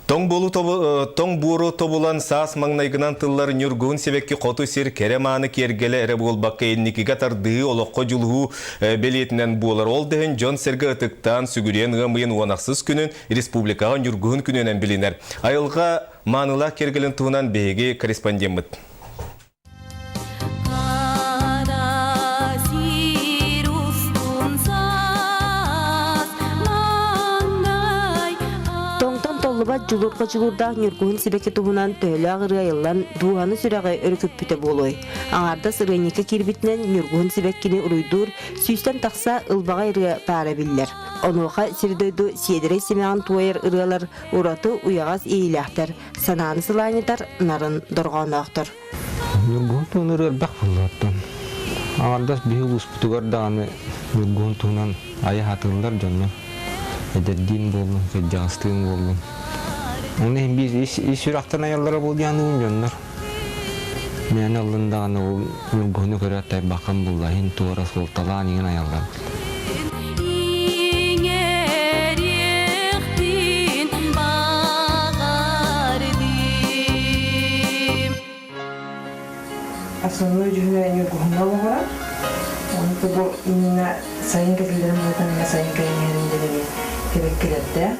Тоҥ буолу тоҥ буору тобулан саас маҥнайгынан тыллар ньургуһун сибэкки хоту сир кэрэ-мааны киэргэлэ эрэ буолбакка инникигэ тардыһыы, олоххо дьулуһуу бэлиэтинэн буолар. Ол да иһин дьон-сэргэ ытыктаан, сүгүрүйэн ыам ыйын уон ахсыс күнүн республикаҕа ньургуһун күнүнэн билинэр. Айылҕа маанылаах киэргэлин туһунан биһиги корреспондеммыт. Тоҥтон толлубат дьулурҕа дьулуурдаах ньургуһун сибэкки туһунан төһөлөөх ырыа айыллан дууһаны сүрэҕи өрүкүппүтэ буолуой? Аҥаардас ырыанньыкка киирбитинэн ньургуһун сибэккини уруйдуур сүүстэн тахса ылбаҕай ырыа баара биллэр. Онуоха сир-дойду сиэдэрэй симэҕин туойар ырыалар ураты уйаҕас иэйиилээхтэр, санааны сылаанньытар нарын дорҕооноохтор. Ньургуһун туһунан ырыа элбэх буоллааттан. Аҥардас биһи улууспутугар даҕаны ньургуһун туһунан айа сатыыллар дьоннор. Эдэрдиин буоллун, кырдьаҕастыын буоллун. Оны иһин биир ис, ис сүрэхтэн айаллара буолуо дьоннор. Мээнэ ыллын даҕаны ол ньургуһуну көрөөт тайбаххын булла иһин туора суолталаан иҥин айаллар. Основной дьүһүнэ ньургуһуҥҥа олоҕурар. Ону бу именно сайын кэтиллэрин буолтан сайын кэлэн иһэрин диэн сибэккилэрдээх.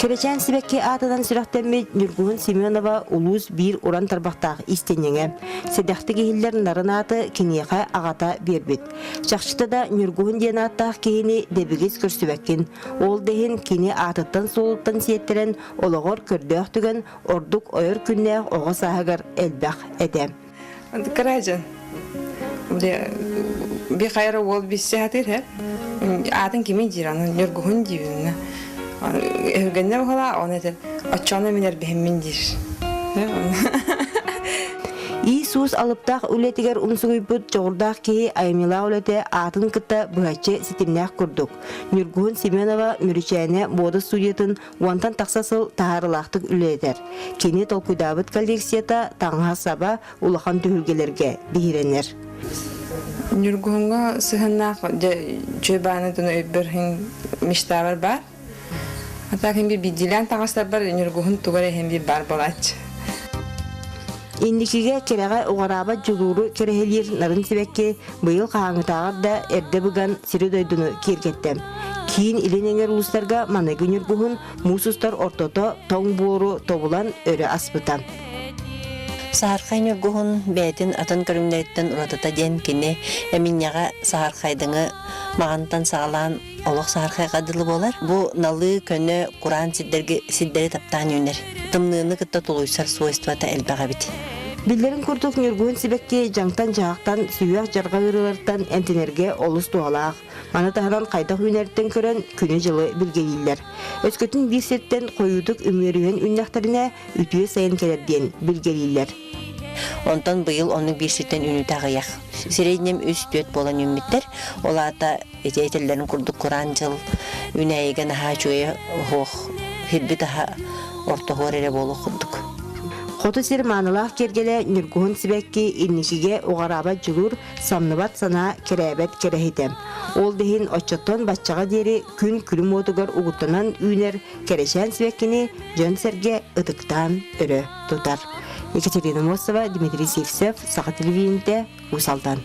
Кэрэчээн сибэкки аатынан сүрэхтэммит Ньургуһун Семенова улуус биир уран тарбахтаах иистэнньэҥэ. Сэдэхтик иһиллэр нарын ааты киниэхэ аҕата биэрбит. Чахчыта да Ньургуһун диэн ааттаах киһини дэбигис көрсүбэккин. Ол да иһин кини аатыттан-суолуттан сиэттэрэн олоҕор көрдөөх түгэн ордук ойор күннээх оҕо сааһыгар элбэх этэ. Кыра дьон. Би хайра уол биссе хатыр хэ. Аатын кими диир аны Ньургуһун диибин. Өһүргэннэ баһала оны этер оччону минер биһиммин диир. Иисус алыптаах үлэтигэр умсугуйбут дьоҕурдаах киһи айымньылаах үлэтэ аатын кытта быһаччы ситимнээх курдук. Ньургуһун Семенова Мүрүчээнэ муода студиятын уонтан тахса сыл таһаарыылаахтык үлэлэтэр. Кини толкуйдаабыт коллекцията таҥаһа-саба улахан түһүлгэлэргэ биһирэнэр. Ньургуһуҥҥа сыһыннаах дьэ баанытын өйбөр мечтабар баар. А так би биирдиилээн таҥастарбар ньургуһун тугар иһин би бар буолааччы. Инникигэ кэрэҕэ уҕараабат дьулууру кэрэһилиир нарын сибэкки быйыл хаһааҥҥытааҕар да эрдэ быган сири-дойдуну киэргэттэ. Киин илин эҥэр улуустарга маныгы ньургуһун муус устар ортото тоҥ буору тобулан өрө аспыта. Саһархай ньургуһун бэйэтин атын көрүҥнэриттэн уратыта диэн кини эминньэҕэ саһархайдыҥы маҕантан саҕалаан олох саһархайга дылы буолар. Бу налыы, көнө, кураан сирдэргэ сирдэри таптаан үүнэр. Тымныыны кытта тулуйсар свойствота элбэх эбит. Биллэрин курдук, ньургуһун сибэкки дьаҥтан-дьаһахтан, сүһүөх дьарҕа ыарыылартан эмтэнэргэ олус туһалаах. Маны таһынан хайдах үүнэриттэн көрөн күнү-дьылы билгэлииллэр. Өскөтүн биир сиртэн хойуутук үмүөрүһэн үүннэхтэринэ, үтүө сайын кэлэр диэн билгэлииллэр. Онтон быйыл оннук биир сиртэн үүнүүтэ аҕыйах. Среднем үс-түөрт буолан үүммүттэр. Ол аата ити этэллэрин курдук кураан дьыл үүнээйигэ наһаа үчүгэйэ оһуох хирбит аһа ортоһуор эрэ буолуох курдук. Хоту сир маанылаах киэргэлэ ньургуһун сибэкки инникигэ уҕараабат дьулуур, самныбат санаа кэрээбэт кэрэһитэ. Ол да иһин оччоттон баччаҕа диэри күн күлүм уотугар угуттанан үүнэр кэрэчээн сибэккини дьон-сэргэ ытыктаан өрө тутар. Екатерина Мосова, Дмитрий Сивцев, Саха телевидениетэ, Уус Алдан.